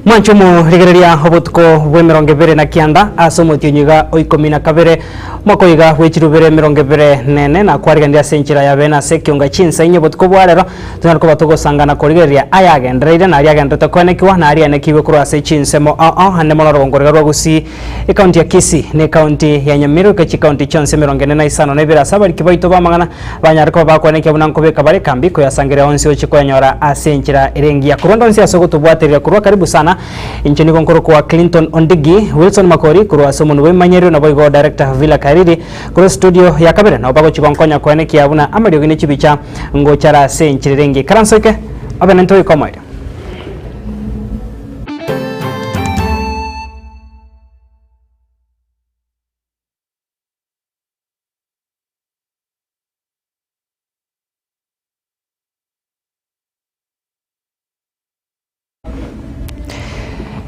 Mwanche omorigereria obotuko bw'emerongo ebere na kianda ase omotienyi iga o ikomi na kabere, omwaka oiga bwe chirubere emerongo ebere nene, na kwariganirie ase enchera ya bene ase ekionga chinsa inye obotuko bwa rero, tonyare koba togosangana korigereria ayagendereire na aria agenderete koenekigwa na aria aenekigwe korwa ase chinsemo ao ao ande mono orogongo roiga rwa Gusii, Ekaunti ya Kisii, na ekaunti ya Nyamira goika chikaunti chionsi emerongo ene na isano na ibere ase abariki baito b'amang'ana banyare koba bakwenekia buna nkobeka bare ekambi koyasangereria onsi oche koyanyora ase enchera ere engiya. Korwa onde onsi ase ogotobwaterera korwa karibu sana, inche nigo nkorokwa Clinton Ondigi, Wilson Makori korwa ase omonwa bw'ebimanyererio naboigo Director Villa Kariri korwa estudio ya kabere nabo bagochi gonkonya koenekia buna amariogi ne chibicha ngochare ase enchera ere engiya. Ikaranso eke obe nento goika omoerio.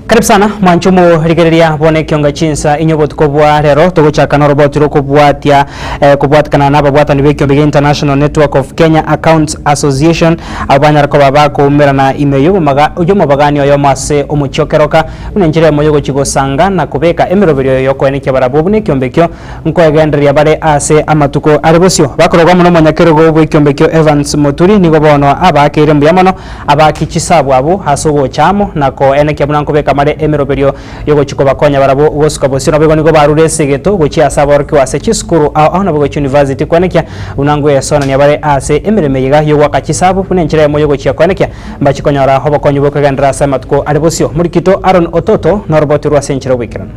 Karibu sana mwanche omorigereria bono ekionga chinsa inye obotuko bwa rero togochaka noroboti rokobwatia eh, kobwatikana na ababwatani b'ekiombe gia International Network of Kenya Accounts Association abo banyara koba bakoumerana ime y'obomaga y'omobagani oyomo ase omochie o Keroka buna enchera eyemo yogochia gosanga na kobeka emeroberio y'okoenekia barabwo buna ekiombe ekio nkoegendereria bare ase amatuko are bosio. Bakorogwa amo nomonyakerogo bw'ekiombe ekio Evans Muturi nigo bono abaakeire mbuya mono abaaki chisabu abwo ase ogocha amo na koenekia buna nkobeka bare emeroberio y'ogochia kobakonya barabwo gosuka bosio. Naboigo nigo barure esegeto gochia ase aborokigwa ase chisukuru ao ao naboigo chiuniversity koenekia buna ngoesonania bare ase emeremo eye iga y'ogoaka chisabu buna enchera eyemo y'ogochia koenekia mbachie konyora obokonyi bw'okogenderera ase amatuko are bosio. Morikito Aaron Ototo noroboti rwa ase enchera y'oboikeranu.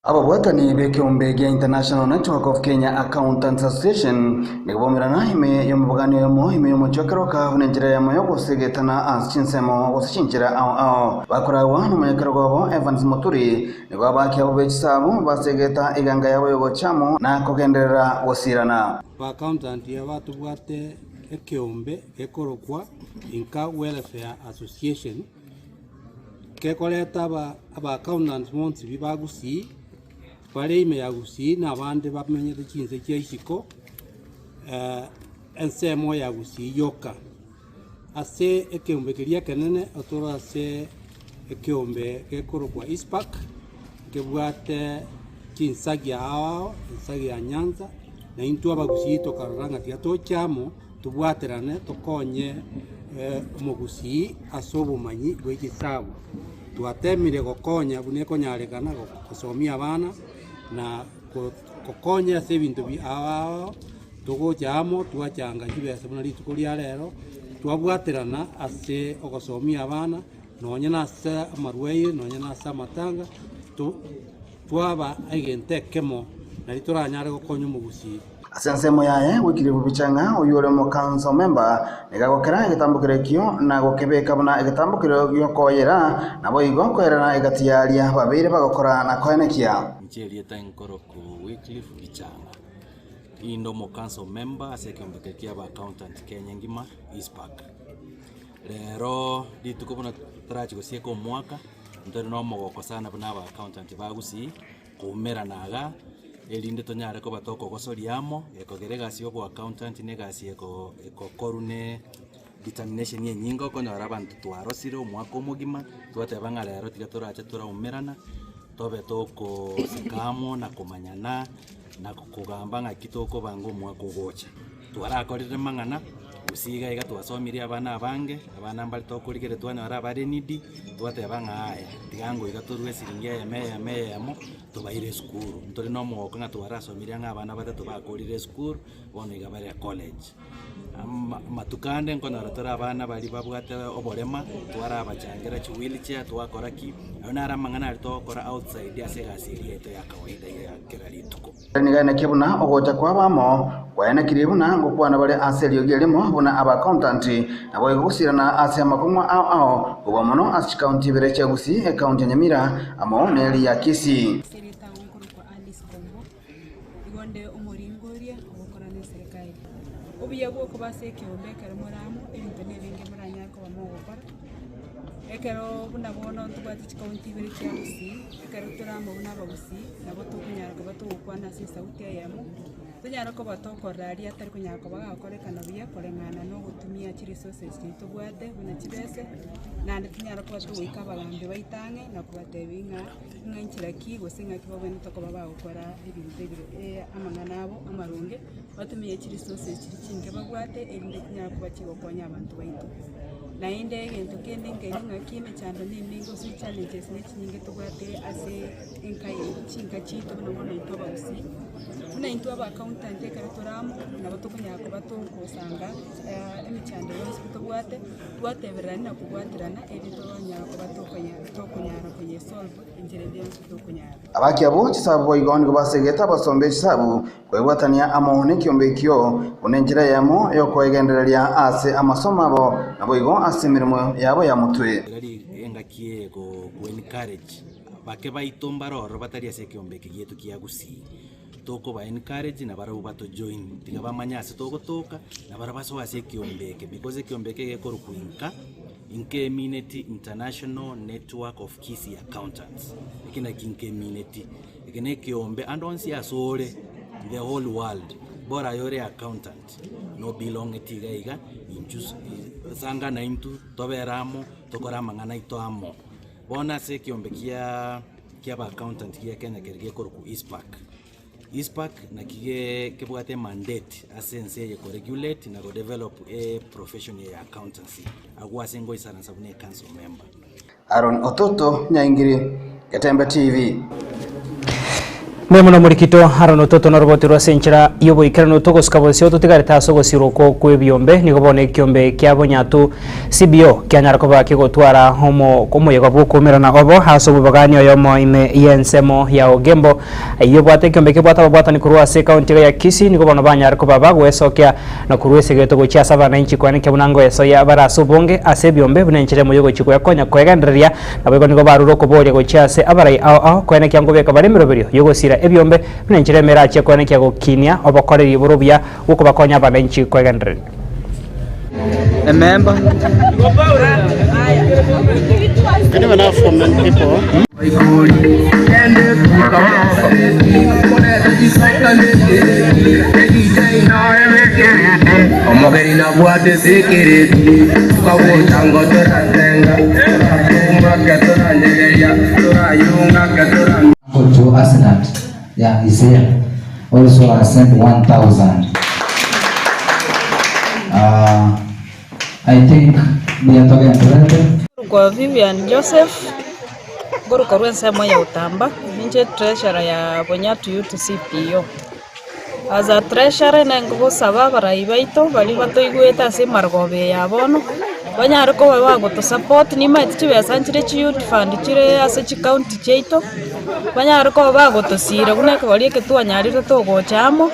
Ababwatani b'ekeombe gia International Network of Kenya Accountants Association nigo baumerana ime y'omobogani oyomo ime y'omochie o Keroka buna enchera eyemo y'ogosegetana ase chinsemo gose chinchera ao ao. Bakoragwa nomonyakerogo obo Evans Muturi nigo abaaki abo be chisabu basegeta eganga yabo y'ogocha amo na kogenderera gosirana. Ba accountant aba tobwate ekeombe gekorokwa Inka Welfare Association. Gekoreta aba aba accountants bonsi bi ba Gusii, bare ime ya Gusii na abande bamenyete chinse chia isiko, ensemo ya Gusii yoka. Ase ekeombe keria ekenene otore ase ekeombe gekorokwa ICPAK, nkebwate chinsagia ao ao, ensagia ya Nyanza, na intwe abagusii tokarora ng'a tiga toche amo. Tobwaterane tokonye omogusii ase obomanyi bwe chisabu. Twatemire gokonya buna ekonyarekana gosomia abana na gokonya ase ebinto bi ao ao, togocha amo twachanga chibesa buna rituko ria rero, twabwaterana ase ogosomia abana nonye na ase amarwaire nonye na ase amatanga to twaba egento ekemo nari toranyare gokonya omogusii. Ase ensemo yaye goikire bobicha ng'a oyio ore omokanso member nigo agokera egetambokero ekio na gokebeka buna egetambokero gi'okoyera, naboigo koerana egati y'aria babeire bagokora na koenekia. Inche erieta nkoroku Wycliffe Gichana, inde omokanso member ase ekeombe keria kia aba accountant Kenya engima, ICPAK. Rero rituko buna torachi gosieka omwaka, ntore na omogoko sana buna aba accountant ba Gusii, koumerana igaa, erinde tonyare koba tokogosoria amo, gekogera egasi ya oboaccountant na egasi eko ekokorwa ne determination enyinge okonyora abanto twarosire omwaka omogima, twateba ng'a rero tiga torache toraumerana, tobe tokoseka amo na komanyana, na kogamba ng'aki tokobanga omwaka ogocha. Twarakorire mang'ana, gose iga iga twasomirie abana abange, abana mbare tokorigereria twanyora abare needy, twateba ng'a yaya, tiga ango iga torue esiringi eyemo eyemo eyemo, tobaire esukuru. Ntore na omogoko ng'a twarasomirie ang'e abana batato bakorire esukuru, bono iga bare college. Ama amatuko ande nkonyora tore abana baria babwate oborema, twarabachangera chiwheelchair twakora ki, aywo naro amang'ana aria togokora outside ase egasi eria yaito ya kawaida ya kera rituko. Nigo anekie buna ogocha kwabo amo Kwaenekirie buna ngokwana bare ase eriogi erimo buna aba-accountant, naboigo gosirana ase amakong'u ao ao, kobua mono ase chikaunti ibere chia Gusii, ekaunti ya Nyamira amo neri ya Kisii. Ase erieta agwo nkorokwa Alice Kombo, igo nde omoringoria ogokora na eserekari. Obuya bwa okoba ase ekeombe ekero more amo, ebinto na ebinge moranyare koba mogokora, ekero buna bono ntobwate chikaunti ibere chia Gusii, ekero tore amo buna abagusii, nabo tokonyara koba togokwana ase esauti eyemo. Tonyare koba tokorora aria atari konyara koba gakorekana buya koreng'ana na ogotumia chiresources chiria tobwate buna chibese, naende tonyare koba togoika abagambi baito ang'e na kobatebia ng'a ng'a enchera ki gose ng'aki babwenerete koba bagokora ebinto ebire amang'ana abo amaronge, batumie chiresources chiria chinke babwate erinde chinyare koba chigokonya abanto baito. Naende egento kende nkeria ng'aki emechando na emenge gose challenges na echinyinge tobwate ase enka eye chinka chiaito buna bono intwe abagusii. Buna intwe aba accountant ekero tore amo, nabo tokonyara koba togosanga emechando yonsi pi tobwate, twatebererania na kobwaterana erio tonyara koba tokonya tokonyara koyesolve enchera ende yonsi tokonyara. Abakia chisabu boigo nigo basegete abasomba echisabu kwebwatania amo nekiombe ekio buna enchera eyemo y'okoegendereria ase amasomo abo naboigo ase emeremo yabo ya motwe. Engaki eye go encourage Bake baito mbare ororo batari ase ekeombe eke giaito kia Gusii, tokoba encourage na barabwo bato join, tiga bamanye ase togotoka, na barabwo basoe ase ekeombe eke because ekeombe eke gekorokwa inka, inka emineti International Network of Kisii Accountants, eke naki inka emineti, eke na ekeombe ande onsi ase ore the whole world, bora aye ore accountant, no belongeti iga iga, inchu sanga naintwe, tobere amo, tokore amang'ana aito amo. Bono ase ekeombe kia kiaba accountant gia Kenya keria gekorokwa ICPAK. ICPAK naki ge kebwate emandate ase ense eye koregulate na kodevelop eprofession eye ya accountancy, agwo ase ngoisaransa buna ecouncil member. Aaron Ototo, Nyaingiri, Getembe TV. Mbuya mono omorikito Aaron Ototo noroboti rwase enchera y'oboikeranu togosika bosio totigarete ase ogosirwa okwo kw'ebiombe nigo bono ekiombe kia Bonyatu CBO kianyara koba kegotwara omo omoyega bw'okoumerana obo ase omobogani oyomo ime y'ensemo ya Ogembo eyio ebwate ekiombe kebwate ababwatani korwa ase ekaunti iga ya Kisii nigo bono banyare koba bagwesokia na korwa esegeto gochia ase abananchi koenekia buna ngoesoyia bare ase obonge ase ebiombe buna enchera emo y'ogochia koyakonya koegendereria Naboigo nigo barure okoboria gochia ase abarai ao ao, koenekia nkobeka bare emeroberio y'ogosira ebiombe, buna enchera emo erachie koenekia gokinia obokoreri bore obuya bw'okobakonya abananchi kwegendereria. A member. Uncle Joe Arsenal, yeah, he's here. Also has sent 1,000. Uh, I think mbuya togendererete. Nkorokwa Vivian Joseph, nkorukorwa ensemo ya Utamba, ninche treasurer ya Bonyatu Youth CPO. As a treasurer nengogosaba abarai baito baria batoigwete ase emargoba eye ya bono, banyare koba bagotosupport, nimanyete chibesa nchire chi youth fund chire ase chicounty chiaito, banyare koba bagotosira buna ekegori eke twanyarire togocha amo,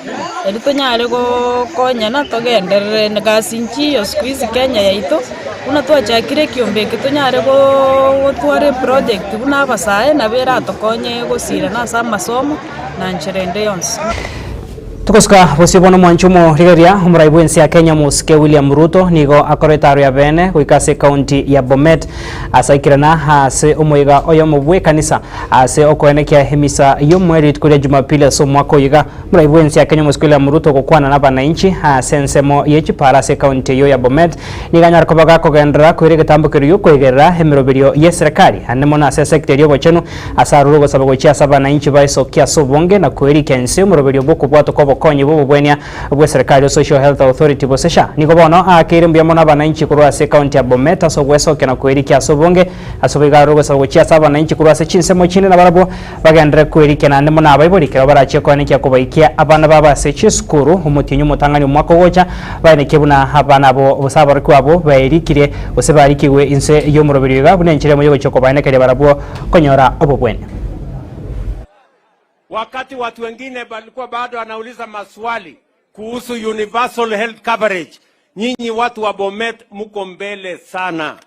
erio tonyare gookonyana togenderere na gasi nchiyo siku hizi Kenya yaito, buna twachakire ekiombe eke tonyare gootwara eproject buna abasae nabo eratokonye gosirana ase amasomo. na nchera ende yonsi. Togosuka bosio bono omwancho omorigereria omorai bw'ense ya Kenya omosike William Ruto nigo akorete aro ya bene goika ase ekaunti ya Bomet ase aikirana ase omoyega oyomo bw'ekanisa ase okoenekia emisa y'omoerio rituko ria Jumapili ase omwaka oyo iga. Omorai bw'ense ya Kenya omosike William Ruto ogokwana nabananchi ase ensemo ye chipara ase ekaunti eyio ya Bomet nigo anyare koba gakogenderera koira egetambo keria giokoigerera emeroberio y'eserekari ande mono ase esecta eria obochenu Ase arure ogosaba gochia ase abananchi baesokia ase obonge na koerikia inse omoroberio bw'okobwatwa kw'obokonyi bw'obobwenia bw'eserekari o Social Health Authority gose SHA. Nigo bono aakeire mbuya mono abananchi korwa ase ekaunti ya Bomet ase ogwesokia na koerikia ase obonge. Ase boigo arure ogosaba gochia ase abananchi korwa ase chinsemo chinde nabarabwo bagenderere koerikia naende mono abaibori ekero barachie koenekia kobaikia abana babo ase chisukuru omotienyi omotang'ani omwaka ogocha baenekie buna abana abo gose aborokigwa abwo baerikirie gose barikigwe inse y'omoroberio iga buna enchera emo y'ogochia kobaenekeria barabwo konyora obobwenia. Wakati watu wengine walikuwa bado wanauliza maswali. kuhusu universal health coverage, nyinyi watu wa Bomet mko mbele sana.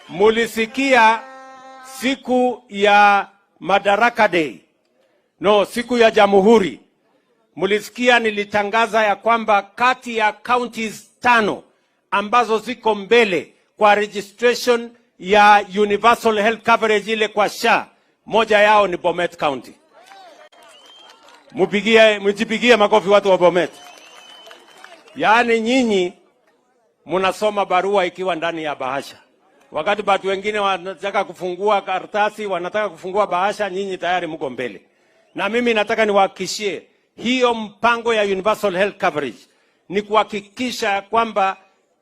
Mulisikia siku ya Madaraka Day, no, siku ya Jamhuri, mulisikia nilitangaza ya kwamba kati ya counties tano ambazo ziko mbele kwa registration ya universal health coverage ile kwa SHA, moja yao ni Bomet County. Mupigie, mjipigie makofi watu wa Bomet. Yaani nyinyi munasoma barua ikiwa ndani ya bahasha, wakati watu wengine wanataka kufungua karatasi, wanataka kufungua bahasha, nyinyi tayari mko mbele. Na mimi nataka niwahakikishie hiyo mpango ya universal health coverage ni kuhakikisha ya kwamba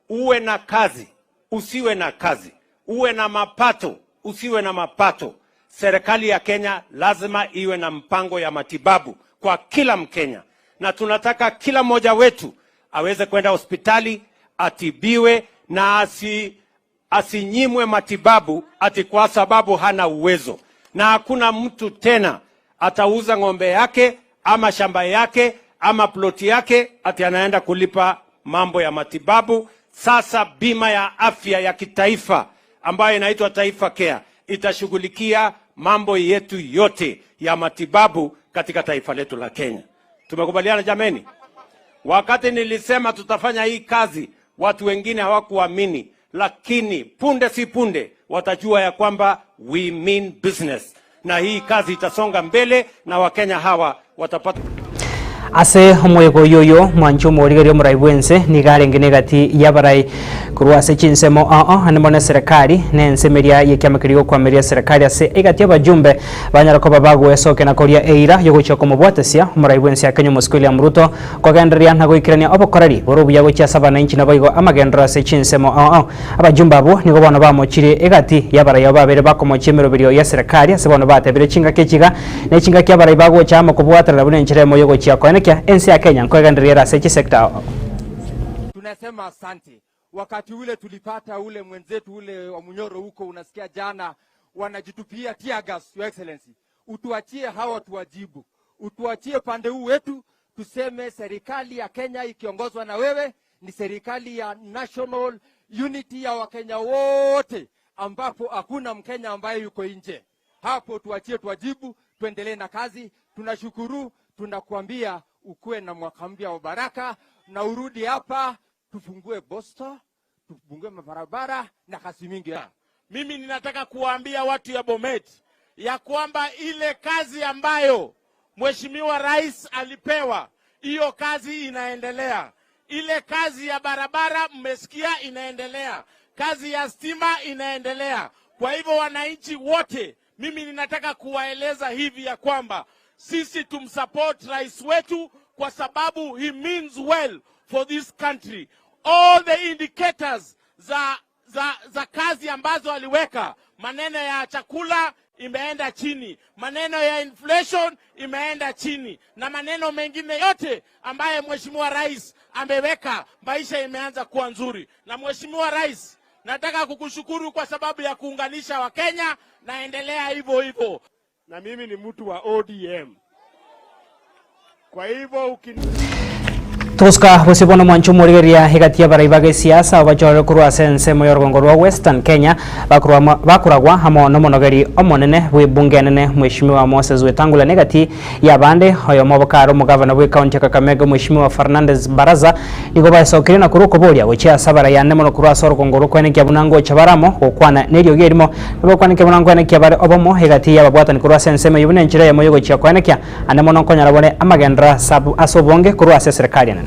uwe na kazi, usiwe na kazi, uwe na mapato, usiwe na mapato, serikali ya Kenya lazima iwe na mpango ya matibabu kwa kila Mkenya, na tunataka kila mmoja wetu aweze kwenda hospitali atibiwe na asi, asinyimwe matibabu ati kwa sababu hana uwezo. Na hakuna mtu tena atauza ng'ombe yake ama shamba yake ama ploti yake ati anaenda kulipa mambo ya matibabu. Sasa bima ya afya ya kitaifa ambayo inaitwa Taifa Care itashughulikia mambo yetu yote ya matibabu katika taifa letu la Kenya. Tumekubaliana jameni? Wakati nilisema tutafanya hii kazi, watu wengine hawakuamini, lakini punde si punde watajua ya kwamba we mean business, na hii kazi itasonga mbele na Wakenya hawa watapata Ase omoyega oyio oyo mwanche omorigereria omorai bw'ense nigo arenge negati y'abarai korwa ase chinsemo ao ande mono eserekari na ensemo eria y'ekiama keria gokwamiria eserekari ase egati y'abajumbe banyara koba bagoesokia na koria eira y'ogochia komobwatesia omorai bw'ense ya Kenya omosike William Ruto kogendereria na goikerania obokoreri bore obuya gochia ase abananchi naboigo amagenderero ase chinsemo ao ao. Abajumbe abwo nigo bono bamochirie egati y'abarai abo babere bakomochia emeroberio y'eserekari ase bono batebire chingaki echi iga Ne chingaki abarai bagocha amo kobwaterera buna enchera emo y'ogochia koenekia ense ya Kenya nkoegendereria ere ase chisecta ao. Tunasema asante. Wakati ule tulipata ule mwenzetu ule wa Munyoro huko, unasikia jana wanajitupia tear gas. Your Excellency, utuachie hawa tuwajibu, utuachie pande huu wetu, tuseme serikali ya Kenya ikiongozwa na wewe ni serikali ya national unity ya Wakenya wote, ambapo hakuna Mkenya ambaye yuko nje. Hapo tuachie tuwajibu, tuendelee na kazi. Tunashukuru, tunakuambia ukuwe na mwaka mpya wa baraka, na urudi hapa tufungue Bosta, tufungue mabarabara na kazi mingi. Mimi ninataka kuwaambia watu ya Bomet ya kwamba ile kazi ambayo Mheshimiwa Rais alipewa, hiyo kazi inaendelea. Ile kazi ya barabara mmesikia inaendelea, kazi ya stima inaendelea. Kwa hivyo wananchi wote, mimi ninataka kuwaeleza hivi ya kwamba sisi tumsupport rais wetu kwa sababu he means well for this country. All the indicators za, za, za kazi ambazo aliweka, maneno ya chakula imeenda chini, maneno ya inflation imeenda chini, na maneno mengine yote ambaye mheshimiwa rais ameweka, maisha imeanza kuwa nzuri. Na mheshimiwa rais, nataka kukushukuru kwa sababu ya kuunganisha Wakenya, naendelea hivyo hivyo. Na mimi ni mtu wa ODM, kwa hivyo ukini Togosuka bosio bono mwanche omorigereria egati y'abarai ba gesiasa abachorere korwa ase ensemo y'orogongo rwa Western Kenya bakorwa bakoragwa amo nomonogeri omonene bw'ebunge enene Mheshimiwa Moses Wetangula na egati y'abande oyomo obo kare omogavana bw'ecounty ya Kakamega Mheshimiwa Fernandes Barasa nigo baesokirie na korwa okoboria gochia ase abarai ande mono korwa ase orogongo rw'okoenekia buna ngocha bare amo gokwana neriogi erimo nabokwaneke buna nkoenekia bare obomo egati y'ababwatani korwa ase ensemo eyio buna enchera eyemo y'ogochia koenekia Ande mono nkonyora bore amagenderero ase obonge korwa ase eserekari enene.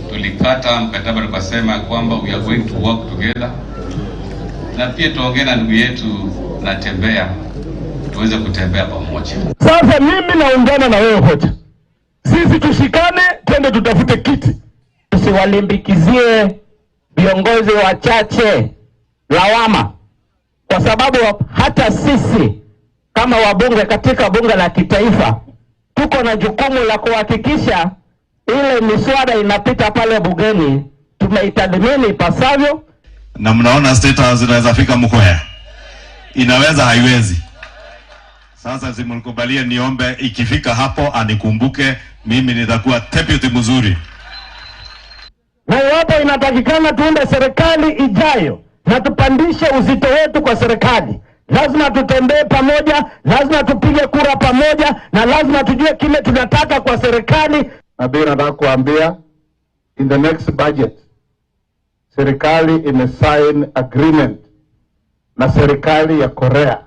Tulikata mkataba tukasema kwamba we are going to work together, na pia tuongee na ndugu yetu Natembeya tuweze kutembea pamoja. Sasa mimi naungana na wewe hoja, sisi tushikane, twende tutafute kiti. Tusiwalimbikizie viongozi wachache lawama, kwa sababu hata sisi kama wabunge katika bunge la kitaifa tuko na jukumu la kuhakikisha ile miswada inapita pale bungeni tumeitathmini ipasavyo. Na mnaona State House inaweza fika Mukhweya? Inaweza haiwezi? Sasa simnikubalie niombe, ikifika hapo anikumbuke mimi, nitakuwa deputy mzuri. Na iwapo inatakikana tuunde serikali ijayo na tupandishe uzito wetu kwa serikali, lazima tutembee pamoja, lazima tupige kura pamoja, na lazima tujue kile tunataka kwa serikali. Na pia nataka kuambia in the next budget serikali imesign agreement na serikali ya Korea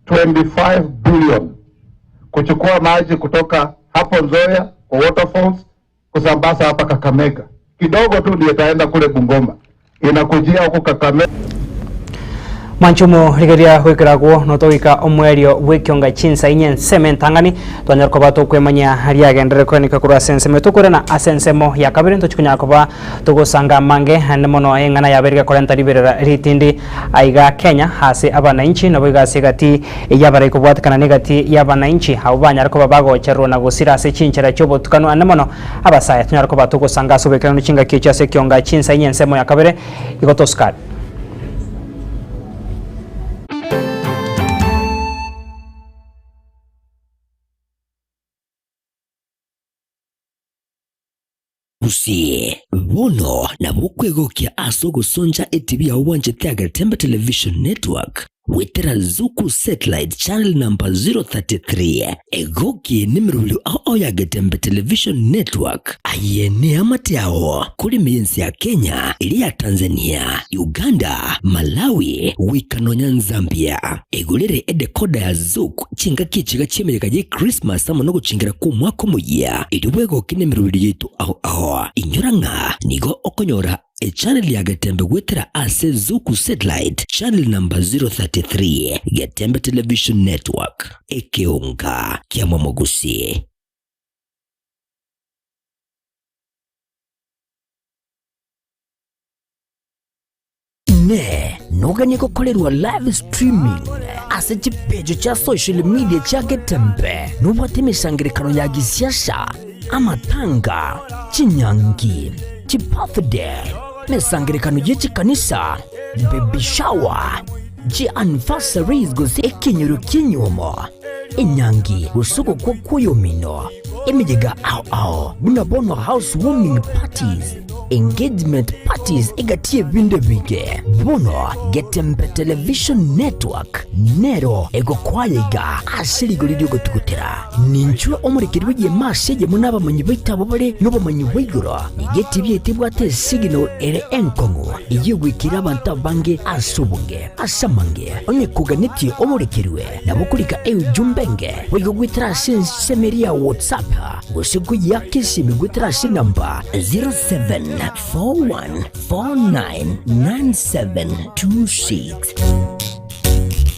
25 billion kuchukua maji kutoka hapo Nzoia kwa waterfalls kusambaza hapa Kakamega. Kidogo tu ndio itaenda kule Bungoma, inakujia huku Kakamega. Mwanchumo rigeria goikeragwo notogoika omwerio bw'ekionga chinsa inye ensemo entang'ani twanyara koba tokwemanya riagenderere koenekia korwa ase ensemo tokorana ase ensemo ya kabere ntochikonyara koba togosanga amange naende mono eng'ana yabeire gekorenta riberera ritindi aiga Kenya ase abanainchi nabo iga ase egati y'abarai kobwatekana na egati y'abanainchi abwo banyare koba bagochererwa na gosira ase chinchera chi'obotukanu ande mono abasae tonyare koba togosanga ase oboikeranu chingaki echio ase ekionga chinsa inye ensemo ya kabere igo tosukare. Gusii, bono nabo okwegokia ase ogosoncha etibi yao bwanchete ya Getembe Television Network goetera Zuku Satellite Channel number 033. Egoki nemerobio ao ao ya Getembe Television Network. Aye neamate ao kore ime y'ense ya Kenya, eria ya Tanzania, Uganda, Malawi, goika nonya Nzambia. Egorere edecoder ya Zuku chingaki echiga chi'emeyega ye Christmas amo nogochingera kw'omwaka omoyia, erio bwegoke nemerobio yaito ao ao. Inyora ng'a nigo okonyora echannel ya Getembe goetera ase Zuku Satellite channel number 033, Getembe Television Network, ekeonga kia Mwamogusi. Inee! Noganie gokorerwa live streaming ase chipeji chia social media chia Getembe? Nobwate emesangerekano ya gisiasa, amatanga, chinyangi, chibirthday, emesangerekano ye chikanisa, baby shower, chianniversaries gose ekenyoro ki'enyuomo, enyangi gose ogokwa kw'oyomino, emeyega ao ao buna bono house warming parties, engagement parties egati y'ebinto ebinge. Bono Getembe Television Network nero egokwaya iga ase rigori ri'ogotugutera. Ninchwe omorekeri bw'egeema ase eyemo n'abamanyi baito abwo bare nobomanyi bwa igoro. Nigo etibi yaito ebwate esignal ere enkong'u eyio egoikera abanto abange ase obonge. Ase amange, onye koganetie oborekerwe, nabo okorika eujumbe enge boigo goetera ase ensemo eria ya WhatsApp gose koyeaka esimi goetera ase enamba 0741499726.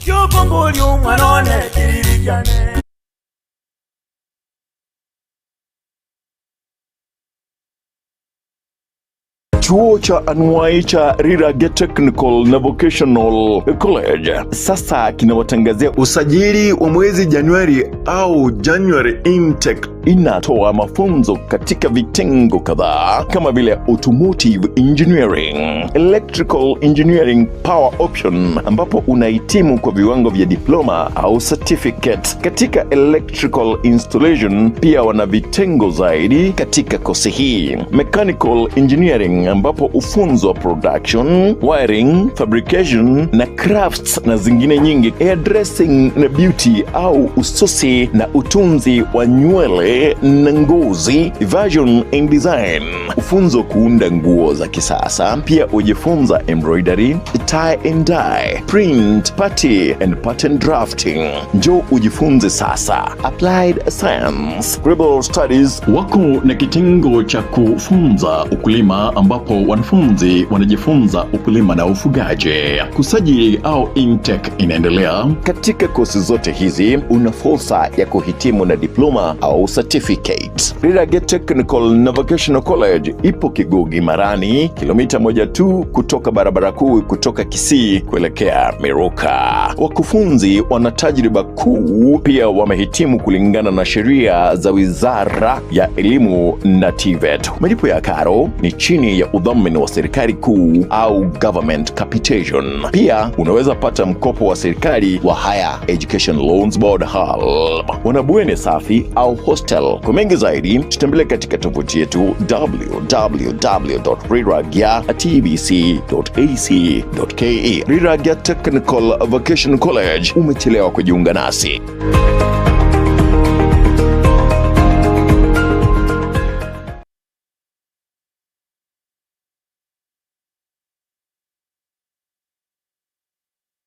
Kiokomboria omwana one kiriri kiane. Chuo cha anuai cha Rirage Technical na Vocational College sasa kinawatangazia usajili wa mwezi Januari au January intake. Inatoa mafunzo katika vitengo kadhaa kama vile automotive engineering, electrical engineering power option, ambapo unahitimu kwa viwango vya diploma au certificate katika electrical installation. Pia wana vitengo zaidi katika kosi hii, mechanical engineering, ambapo ufunzwa production, wiring, fabrication na crafts na zingine nyingi, hairdressing na beauty au ususi na utunzi wa nywele na ngozi, fashion and design, ufunzo kuunda nguo za kisasa. Pia ujifunza embroidery, tie and dye, print, party and pattern drafting. Njoo ujifunze sasa. Applied Science, Global Studies wako na kitengo cha kufunza ukulima ambapo wanafunzi wanajifunza ukulima na ufugaji. Kusajili au intake inaendelea. Katika kosi zote hizi una fursa ya kuhitimu na diploma au certificate. Rirage Technical na Vocational College ipo Kigugi Marani, kilomita moja tu kutoka barabara kuu kutoka kutoka Kisii kuelekea Miruka. Wakufunzi wana tajriba kuu, pia wamehitimu kulingana na sheria za Wizara ya Elimu na TVET. Malipo ya karo ni chini ya udhamini wa serikali kuu au government capitation. Pia unaweza pata mkopo wa serikali wa Higher Education Loans Board HELB. Wana bweni safi au hostel. Kwa mengi zaidi, tutembelee katika tovuti yetu www.riragia.tbc.ac.ke. Riragia Technical Vocational College, umechelewa kujiunga nasi.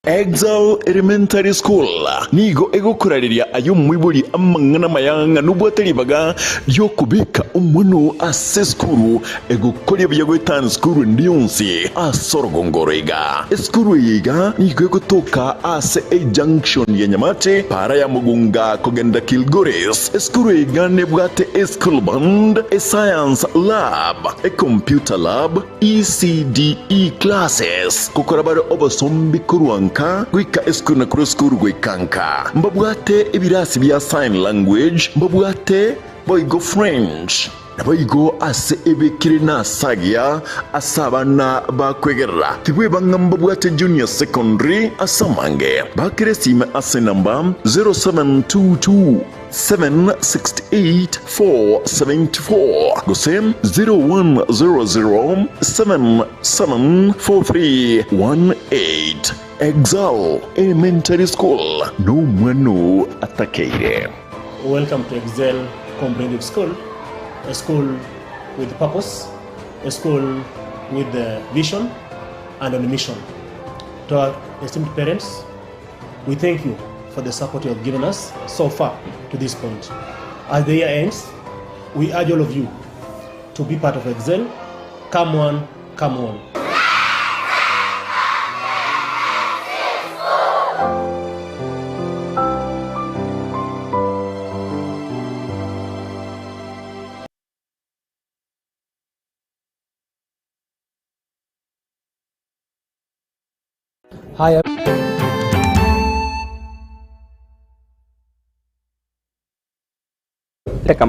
Exal Elementary School nigo egokorareria aye omoibori amang'ana amaya ng'a nobwate ribaga ri'okobeka omwana oo ase esukuru egokoria buya goetana esukuru ende yonsi ase orogongo oro iga. Esukuru eye iga nigo egotoka ase ejunction ya Nyamate, para ya Mugunga kogenda Kilgoris. Esukuru eye iga nebwate eschool band, escience lab, ecomputer lab, ECDE classes, gokora bare obosombi korwa nka goika esukuru na korwa esukuru goika nka. Mbabwate ebirasi bia sign language, mbabwate boigo French, naboigo ase ebekire nase agiya ase abana bakwegerera. Tibweba ng'a mbabwate junior secondary ase amange. Bakere esime ase enamba 0722 768 474 gose 0100 774318. Exal Elementary School nomwana oo atakeire. Welcome to Excel Comprehensive School, a school with purpose, a school with a vision and on a mission. To our esteemed parents, we thank you for the support you have given us so far to this point. As the year ends, we urge all of you to be part of Excel. Come on, come on. Haya. Reka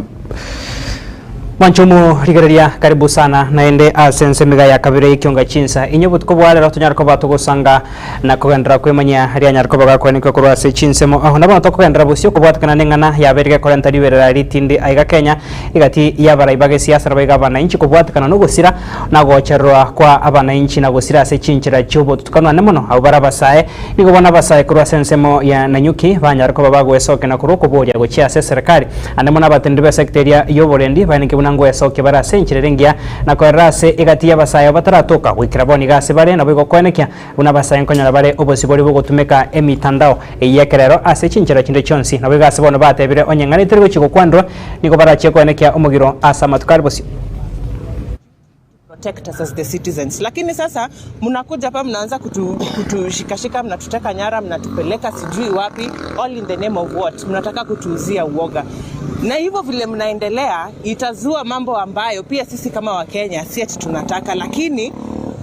Mwanchomo rigereria karibu sana naende ase ensemiga ya kabere y'ekionga chinsa inye obotuko bwa rero tonyare koba togosanga na kogenderera kwemanyia rianyare koba gakwenekwa korwa ase chinsemo aho nabono tokogenderera bosio kobwatekana neng'ana yabeire gekorenta riberera ritindi aiga Kenya Egati y'abarai b'egesiasa naboigo abanainchi kobwatekana nogosira na gochererwa kwa abanainchi na gosira ase chinchera chi'obotutukanu ane mono abwo bare abasae. Nigo bono abasae korwa ase ensemo ya Nanyuki banyare koba bagoesokia na korwa okoboria gochia ase eserekari. Ande mono abateneneri b'esecta eria y'oborendi baeneke buna ngoesokia bare ase enchera ere engiya na koerera ase egati y'abasae abo bataratoka goikera bono iga ase bare naboigo koenekia Buna abasae nkonyora bare obosibore bw'ogotumeka emitandao eyio y'ekerero ase chinchera chinde chionsi. Naboigo ase bono batebire onye ng'ana etari gochia gokwanderwa, nigo barachie koenekia omogiro ase amatuko are bosio. protect us as the citizens. Lakini sasa mnakuja hapa mnaanza kutu, kutushikashika, mnatuteka nyara, mnatupeleka sijui wapi, all in the name of what? Mnataka kutuuzia uoga, na hivyo vile mnaendelea itazua mambo ambayo pia sisi kama Wakenya si ati tunataka, lakini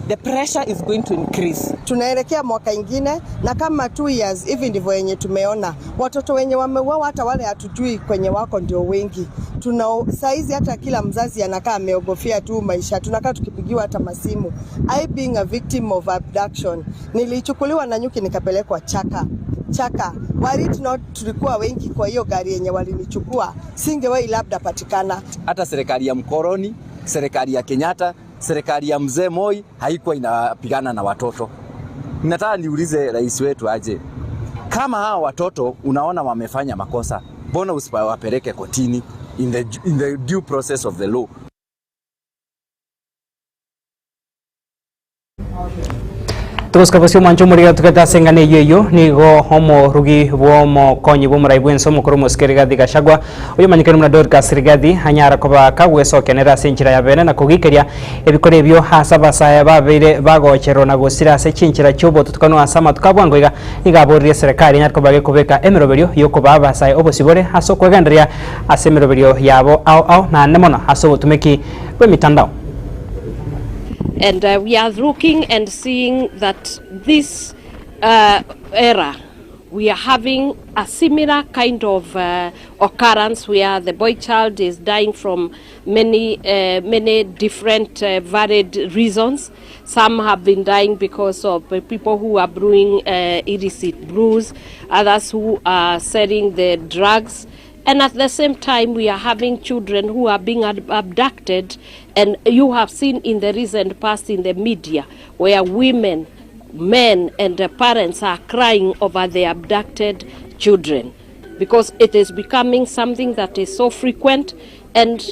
the pressure is going to increase. Tunaelekea mwaka ingine na kama two years hivi ndivyo yenye tumeona watoto wenye wameuawa, hata wale hatujui kwenye wako ndio wengi. Tuna saizi hata kila mzazi anakaa ameogofia tu maisha, tunakaa tukipigiwa hata masimu. I being a victim of abduction, nilichukuliwa Nanyuki nikapelekwa Chaka Chaka. Were it not tulikuwa wengi kwa hiyo gari yenye walinichukua, singewahi labda patikana. Hata serikali ya mkoloni, serikali ya Kenyatta Serikali ya mzee Moi haikuwa inapigana na watoto. Nataka niulize rais wetu aje, kama hawa watoto unaona wamefanya makosa, mbona usipawapeleke kotini in the, in the due process of the law? Togosika bosio omwancho omorigera togete ase eng'ana eyio eyio nigo omorugi bw'omokonyi bw'omorai bw'ense omokoro omosike Rigathi Gachagua oyomanyekire buna Dorcas Rigathi anyara koba kagwesokia nere ase enchera ya bene na kogikeria ebikoro ebio ase abasae babeire bagocherwa na gosira ase chinchera chi'obotutukanu ase amatuko a bwango iga nigo aboririe eserekari enyare koba gekobeka emeroberio y'okobaa abasae obosibore ase okwegendereria ase emeroberio yabo ao ao naende mono ase obotumeki bw'emitandao. And uh, we are looking and seeing that this uh, era we are having a similar kind of uh, occurrence where the boy child is dying from many, uh, many different uh, varied reasons. Some have been dying because of people who are brewing uh, illicit brews, others who are selling the drugs. And at the same time, we are having children who are being abducted. And you have seen in the recent past in the media where women, men, and the parents are crying over the abducted children because it is becoming something that is so frequent. And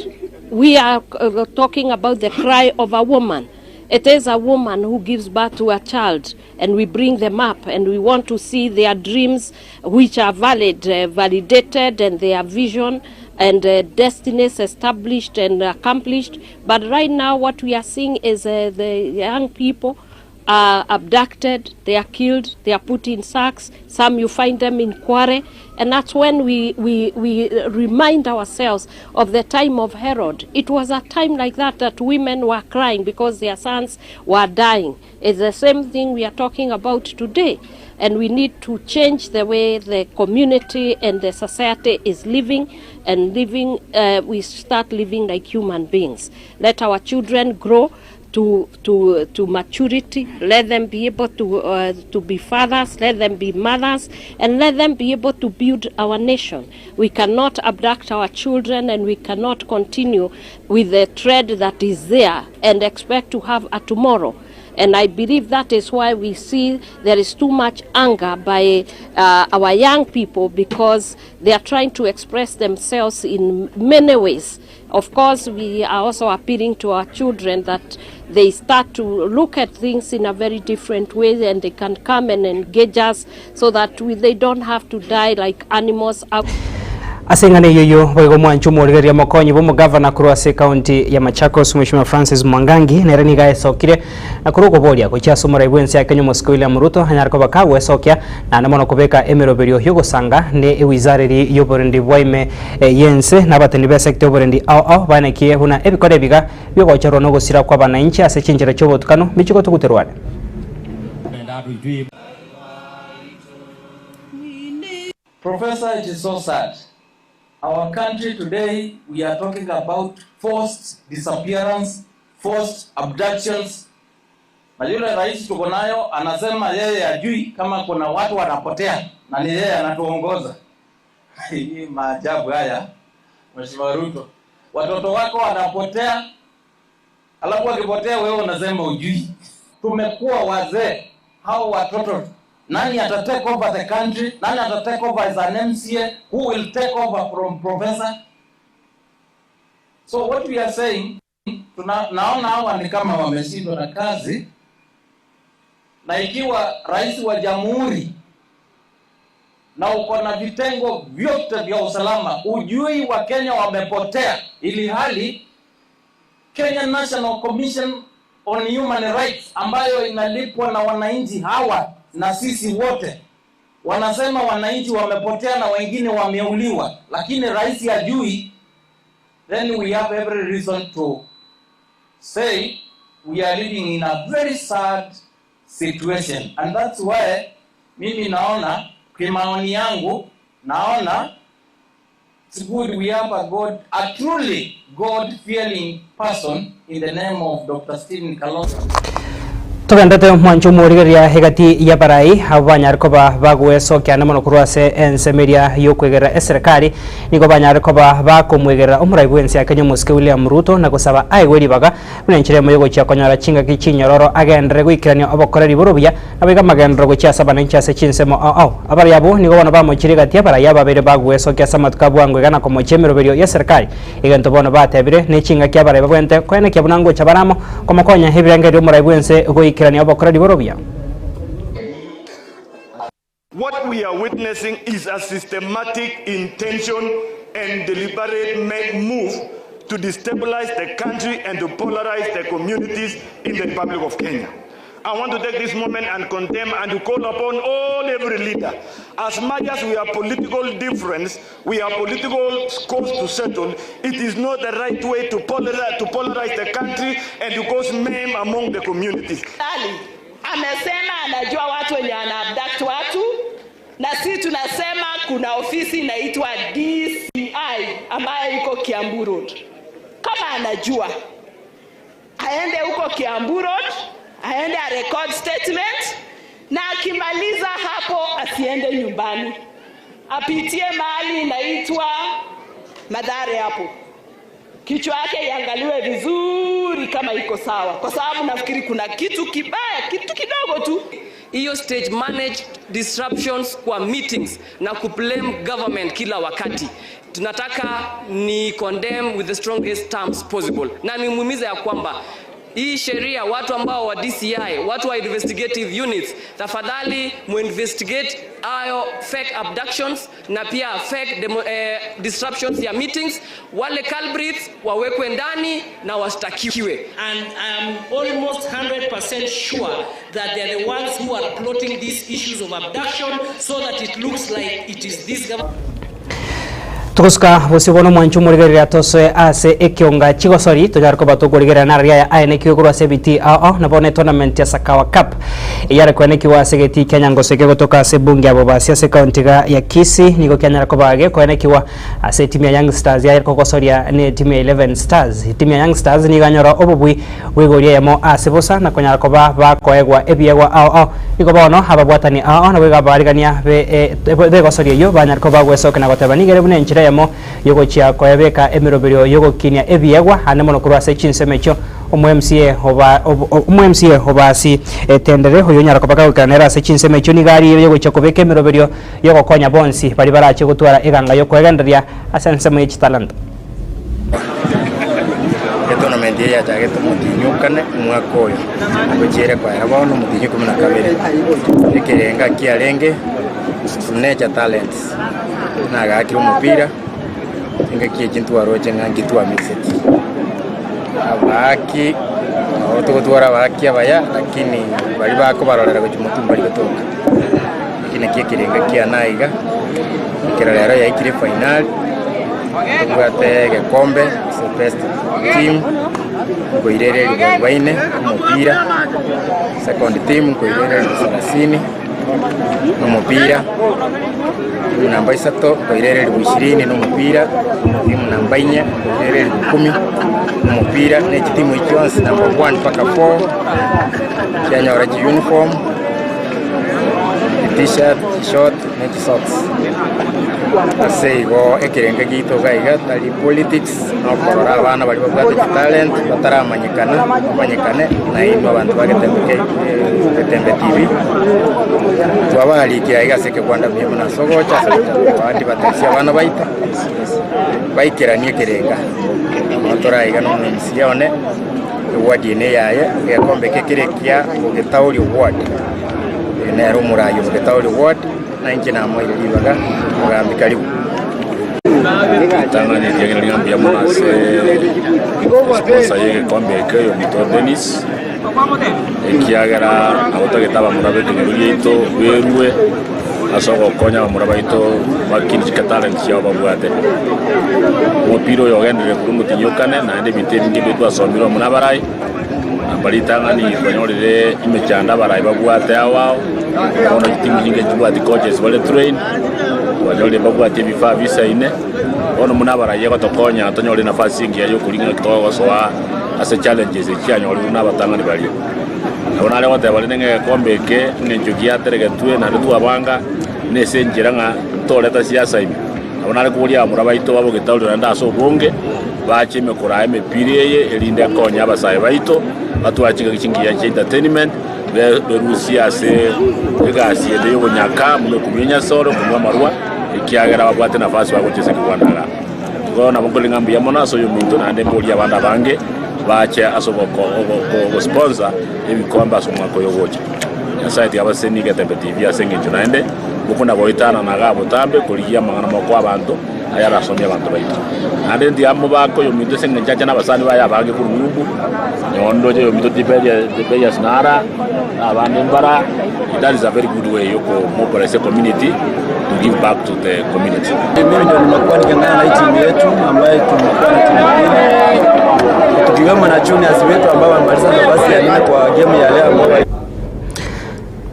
we are uh, talking about the cry of a woman. It is a woman who gives birth to a child, and we bring them up, and we want to see their dreams, which are valid, validated, and their vision and destinies established and accomplished. But right now, what we are seeing is the young people are abducted, they are killed, they are put in sacks. Some you find them in Kware. And that's when we, we, we remind ourselves of the time of Herod. It was a time like that that women were crying because their sons were dying. It's the same thing we are talking about today. And we need to change the way the community and the society is living and living, we start living like human beings. Let our children grow to, to, to maturity. Let them be able to, to be fathers, let them be mothers, and let them be able to build our nation. We cannot abduct our children and we cannot continue with the trend that is there and expect to have a tomorrow. And I believe that is why we see there is too much anger by our young people because they are trying to express themselves in many ways. Of course, we are also appealing to our children that they start to look at things in a very different way and they can come and engage us so that we, they don't have to die like animals. Out Ase eng'ana eyio eyio boigo omwanchi omorigereria omokonyi bw'omogavana korwa ase ekaunti ya Machakos Mheshimiwa Francis Mwangangi nere nigo aesokire na korwa okoboria gochia ase omorai bw'ense ya Kenya omosike William Ruto anyare koba kagwesokia naende mono kobeka emeroberio y'ogosanga ne ewizara eria y'oborendi bwa ime y'ense na abatendi b'esector y'oborendi ao ao baenekie buna ebikora ebiga bigocherwa nogosira kw'abanainchi ase chinchera chi'obotukanu mbichi gotuguterwa are. Professor, it is so sad. Our country today, we are talking about forced disappearance, forced abductions. Na yule rais tuko nayo anasema yeye ajui kama kuna watu wanapotea na ni yeye anatuongoza. Hii maajabu haya, Mheshimiwa Ruto. Watoto wako wanapotea, alafu wakipotea wewe unasema ujui. Tumekuwa wazee, hao watoto nani ata take over the country? Nani ata take over as an MCA? Who will take over from professor? So what we are saying, tuna, naona hawa ni kama wameshindwa na kazi, na ikiwa rais wa jamhuri na uko na vitengo vyote vya usalama, ujui wa Kenya wamepotea, ili hali Kenya National Commission on Human Rights ambayo inalipwa na wananchi hawa na sisi wote, wanasema wananchi wamepotea na wengine wameuliwa, lakini rais hajui. Then we have every reason to say we are living in a very sad situation and that's why mimi naona kimaoni yangu naona it's good we have a God, a truly God fearing person in the name of Dr. Stephen Kalonzo. Togendete mwancho omorigereria egati y'abarai abo banyare koba bagwesokia ande mono korwa ase ensemo eria y'okwegerera eserekari nigo banyare koba bakomwegerera omorai bwa ense ya Kenya omosike William Ruto na gosaba aegwe ribaga buna enchera emo yogochia konyora chingaki chinyororo agenderere goikerania obokoreri bore obuya nabo iga amagenderero gochia ase abananchi ase chinsemo ao ao. Abarai abwo nigo bono bamochire egati y'abarai ababere bagwesokia ase amatuko abwango iga na komochia emeroberio y'eserekari egento bono batebire ne chingaki abarai babwente koenekia buna ngocha baramo komokonya ebirengererio omorai bwa ense goikerania obokoreri bore obuya. What we are witnessing is a systematic intention and deliberate move to destabilize the country and to polarize the communities in the Republic of Kenya. I want to take this moment and condemn and to call upon all every leader. As much as we have political difference, we have political scores to settle, it is not the right way to polarize, to polarize the country and to cause mayhem among the communities. Ali amesema anajua watu wenye ana abduct watu, na si tunasema kuna ofisi inaitwa DCI ambayo iko Kiambu Road. Kama anajua aende huko Kiambu Road, aende a record statement, na akimaliza hapo asiende nyumbani, apitie mahali inaitwa Mathare hapo kichwa yake iangaliwe vizuri kama iko sawa, kwa sababu nafikiri kuna kitu kibaya, kitu kidogo tu. Hiyo stage manage disruptions kwa meetings na kublame government kila wakati. Tunataka ni condemn with the strongest terms possible, na nimuhimiza ya kwamba hii sheria, watu ambao wa DCI, watu wa investigative units, tafadhali muinvestigate hayo fake abductions na pia fake demo, disruptions ya meetings. Wale culprits wawekwe ndani na washtakiwe. And I am almost 100% sure that they are the ones who are plotting these issues of abduction so that it looks like it is this government. Togosuka bosio bono omwancho omorigereria tosoe ase ekionga chigosori tonyare koba tokorigereria nararia aya aenekiwe korwa ase ebitii ao ao na bono etournament ya Sakawa Cup eyare koenekiwa ase egetii kia Nyangoso eke gotoka ase ebunge ya Bobasi ase ekaunti iga ya Kisii nigo kianyara koba gekoenekiwa ase etimu ya Young Stars yare kogosoria ne etimu ya Eleven Stars. Etimu ya Young Stars nigo yanyora obobui bw'igori eyemo ase bosa na konyara koba bakoegwa ebiegwa ao ao. Nigo bono ababwatani ao ao naboigo abaarigania b'egosoria eyio banyare koba bagwesokia na goteba, Nigo ere buna enchera eyemo y'ogochia koebeka emeroberio y'ogokinia ebiegwa ande mono korwa ase chinsemo echio. Omo-MCA omo-MCA Obasi Tendere, oyonyara koba kagoikera nere ase chinsemo echio, nigo ariire y'ogochia kobeka emeroberio y'ogokonya bonsi baria barache gotwara eganga y'okoegendereria ase ensemo ye chitalanta. Etournament eye yachagete omotienyi okane omwaka oyo gochiere koera bono omotienyi ikomi na kabere. Ekerenga kiarenge Nature Talents nagakire omopira engaki echi ntwaroche ng'a nki twamiseti. Abaaki nabo togotwara abaaki abaya lakini baria bakobarorera gochia motwe mbari gotoka. Eki nakio ekerenga kiane aiga ekero rero yaikire efainali. Tobwate egekombe ase best team nkoirere elifu arubaine omopira, second team nkoirere elifu salasini nomopira, timu namba isato nkoirere elifu ishirini nomopira, timu namba inye nkoirere elifu kumi nomopira, ne chitimu echi chionsi namba one mpaka four chianyora chiuniform, chi-tshirt, chishort ne chisocks. Ase igo ekerengo giaito iga iga tari politics, nokorora abana baria babwate chitalent bataramanyekana bamanyekane nainwe abanto ba Getembe K Getembe TV. Twabarikire aiga ase ekegwanda mbuya mono ase ogocha ase abandi bataisia abana baito baikeranie ekerenga. Bono tore aiga na omo MCA one eward eye neyaye egekombe eke kere ekia Getauri ward. Oyo nere omorai o Getauri ward. Na inche namoeire ribaga omogambi karibu. Ritang'ani riagera ring'a mbuya mono ase sponsor y'egekombe eke oyo ominto Dennis, ekiagera nabo tagete abamura b'ekenyoro giaito berue ase ogokonya abamura baito bakine chikatalent chiabo babwate. Omopira oyo ogenderere korwa omotienyi okane naende ebinto ebinge mbire twasomire amo nabarai. Namba ritang'ani twanyorire emechando abarai babwate ao ao, bono chitimu chinge nchibwati coaches bare trained, twanyorire mbabwati ebifaa bisaine, bono buna abarai egotokonya tonyore enafasi engiya yokoria ng'a togosoa ase challenges echi chianyorirwe na abatang'ani baria. Nabo nare goteba rende ng'a egekombe eke eng'encho giateregetwe naende twabanga nese enchera ng'a ntoreta siasa ime. Nabo nare koboria abamura baito babogete naende ase obonge, bache ime koraa emepira eye, erinde ekonye abasae baito batware chingaki chingiya chia entertainment, berusie ase egasi ende y'obonyaka buna okonywa enyasore, okonywa amarwa, ekiagera babwate nafasi bagochia ase ekegwanda igaa. Igo nabo nkore ng'a mbuya mono ase oyominto naende mborie abande abange bache ase ogosponsor ebikombe ase omwaka oyo ogocha. Nyasae tiga abasesenie Getembe TV ase engencho naende mokona goetanana igaa botambe korigia amang'ana moko abanto. ayarasomie abanto baito. Naende ntiamobake oyominto ase engencho ache nabasani baye abange korwa ng'umbu, nonye ndoche oyominto Tiberia Tiberias nara, na abande mbara, that is a very good way yokomobilize ecommunity to give back to the community. Mimi ndio nimekuwa nikiangana na hii timu yetu ambayo tumekuwa na timu mbili tukiwemo na juniors wetu ambao wamemaliza nafasi ya nne kwa game ya leo ambao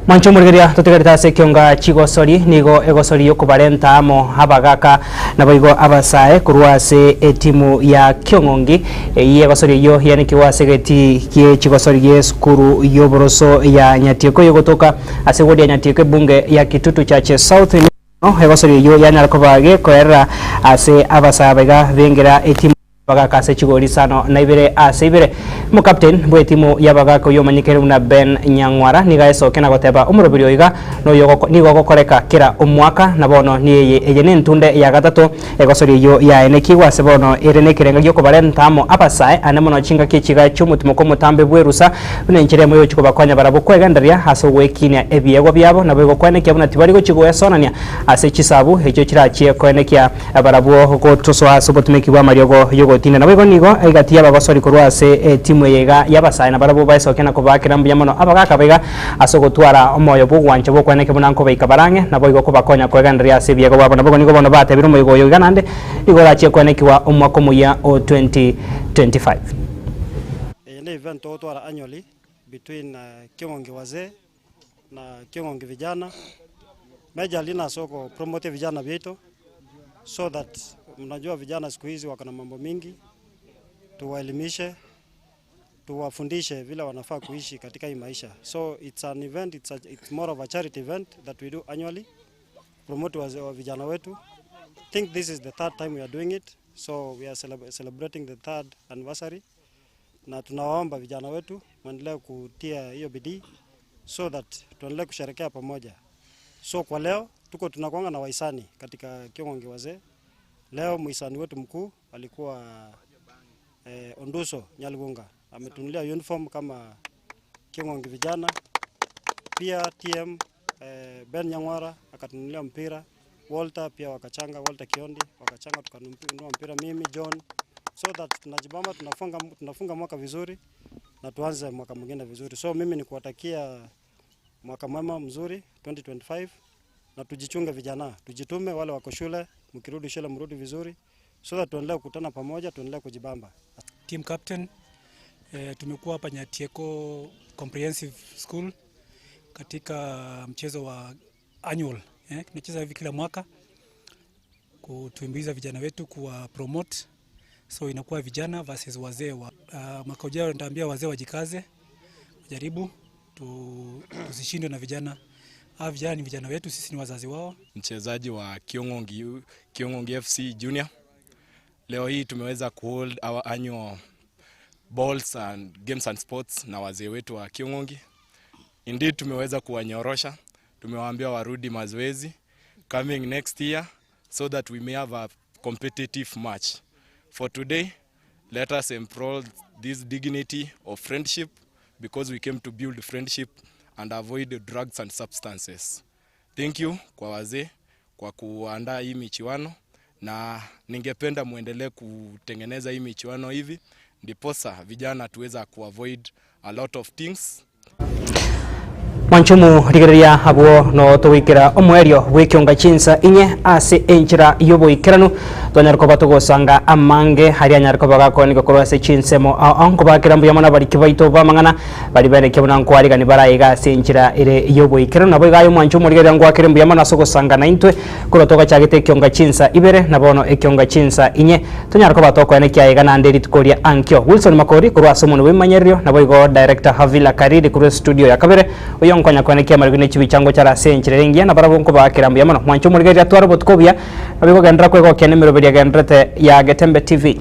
Mwanche omorigereria totigarete ase ekionga chigosori, nigo egosori y'okobarenta amo abagaka naboigo abasae korwa ase etimu ya Kiong'ongi. Eyio egosori eyio yanekigwe ase egetii gie chigosori gi'esukuru y'oboroso ya Nyatieko eyogotoka ase ward ya Nyatieko ebunge ya Kitutu Chache South. Nigo egosori eyio yanyara koba gekoerera ase abasae abaiga bengera etimu. Bagaka ase chigori isano na ibere ase ibere. Omokapteni bw'etimu y'abagaka oyio omanyekire buna Ben Nyang'wara nigo aesokia na goteba omoroberi oyo iga noyo nigo ogokoreka kera omwaka na bono nieye eye nentunde ya gatato egosori eyio yaenekigwe ase bono ere nekerenga giokobarenta amo abasae ane mono chingaki echiga chi'omotimoko omotambe bw'erusa buna enchera emo yogochia kobakonya barabwo kwegendereria ase ogwekinia ebiegwa biabo nabo igokwenekia buna tibari gochia goesonania ase chisabu echio chirachie koenekia Barabwo gotosoa ase obotumeki bw'amariogo y'ogotinda. Naboigo nigo egati y'abagosori korwa ase etimu eye iga y'abasae, na barabwo baesokia na kobaakera mbuya mono abagaaka baiga ase ogotwara omoyo bw'ogwancha bw'okweneke buna nkobaika barang'e, naboigo kobakonya kwegendereria ase ebiegwa bwabo. Naboigo nigo bono batebire omoyega oyo iga naende nigo orachie kwenekigwa omwaka omoyia o 2025. Eye ne event togotwara annually between King'ongi Wazee na King'ongi Vijana, majorly nase oko promote vijana biaito so that mnajua vijana siku hizi wako na mambo mingi, tuwaelimishe, tuwafundishe vile wanafaa kuishi katika hii maisha. So it's an event, it's, a, it's more of a charity event that we do annually promote wazee wa vijana wetu. Think this is the third time we are doing it, so we are celebrating the third anniversary na tunawaomba vijana wetu mwendelee kutia hiyo bidii so that tuendelee kusherekea pamoja. So kwa leo tuko tunakuanga na wahisani katika King'ongi Wazee. Leo muhisani wetu mkuu alikuwa eh, Onduso Nyalgunga ametunulia uniform kama King'ongi vijana. Pia TM eh, Ben Nyang'wara akatunulia mpira, Walter pia wakachanga, Walter Kiondi wakachanga tukanunua mpira, mimi John, so that tunajibamba, tunafunga, tunafunga mwaka vizuri na tuanze mwaka mwingine vizuri. So mimi ni kuwatakia mwaka mwema mzuri 2025 na tujichunge vijana, tujitume wale wako shule, mkirudi shule mrudi vizuri so that tuendelee kukutana pamoja, tuendelee kujibamba. Team captain tumekuwa hapa Nyatieko Comprehensive School katika mchezo wa annual tunacheza hivi kila mwaka kutuimbiza vijana wetu kuwa promote, so inakuwa vijana versus wazee wa mwaka ujao nitaambia wazee wajikaze, wajaribu tusishindwe na vijana. Hawa vijana ni vijana wetu, sisi ni wazazi wao. Mchezaji wa King'ongi, King'ongi FC Junior. Leo hii tumeweza kuhold our annual balls and games and sports na wazee wetu wa King'ongi. Indeed tumeweza kuwanyorosha, tumewaambia warudi mazoezi coming next year so that we may have a competitive match. For today, let us implore this dignity of friendship because we came to build friendship and avoid drugs and substances. Thank you kwa wazee kwa kuandaa hii michuano na ningependa muendelee kutengeneza hii michuano hivi ndiposa vijana tuweza kuavoid a lot of things. Mwanchumu rigereria abwo no togoikera omoerio bw'ekionga chinsa inye ase enchera y'oboikeranu twanyara koba togosanga amange aria anyare koba gakoeneka korwa ase chinsemo ao ao nkobakera mbuya mono abariki baito b'amang'ana bari benekia buna nkwarigani baraiga ase enchera ere y'oboikeranu nabo iga aye omwancho omorigereria ngwakere mbuya mono ase ogosanga naintwe korwa togachagete ekionga chinsa ibere na bono ekionga chinsa inye tonyare koba tokoenekia aiga naende rituko ria ankio. Wilson Makori korwa ase omonwe bw'ebimanyererio naboigo Director Havila Kariri korwa estudio ya kabere oyo nkonya koenekia amariko ne chibichango chare ase enchera ere engiya nabarabwo nkobaakera mbuya mono. Mwanche omorigereria tware obotuko obuya nabo igogenderera kwegokia nemeroberi egendererete ya Getembe TV.